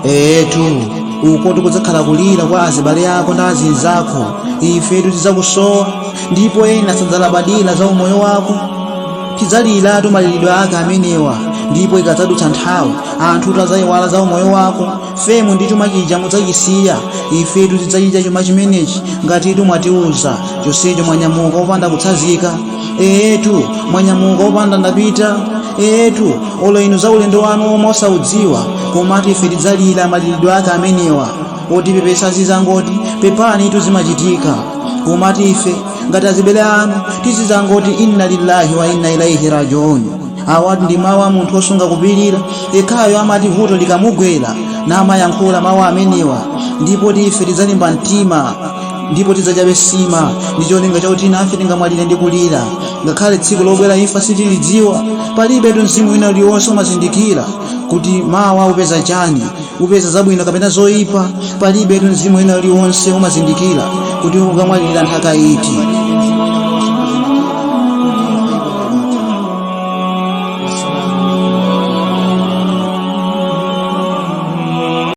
Eetu, uko tikudzakhala kulira kwa azibale ako ndi azinzako. Ifetu tidzakusowa, ndipo ena sadzalabadira za umoyo wako. Tidzaliratu maliridwe ake amenewa, ndipo ikadzadutsa nthawi anthu tadzayiwala za umoyo wako. Fame ndi chuma chija mudzachisiya, ifetu tidzachidya chuma chimenechi ngatitu mwatiuza. Chonsecho mwanyamuka opanda kutsazika. Eetu, mwanyamuka opanda ndapita. Eetu, olo inu za ulendo wanu omwe osaudziwa, komatu ife tidzalira maliridwe ake amenewa. Otipepesa zizangoti pepani, tuzimachitika, komatu ife ngati azibale anu tizizangoti inna lillahi wa inna ilaihi rajiun. Awatu ndi mawu a munthu osunga kupirira yekhayo, amati vuto likamugwera namayankhula mawu amenewa. Ndipo ife tidzalimba mtima ndipo tidzadyabe sima ndi cholinga chakuti nafe tingamwalire ndi kulira, ngakhale tsiku lobwera imfa sitilidziwa. Palibe mzimu wina uliwonse umazindikira kuti mawa upeza chani, upeza zabwino kapena zoyipa. Palibe mzimu wina uliwonse umazindikira kuti ukamwalira nthaka iti.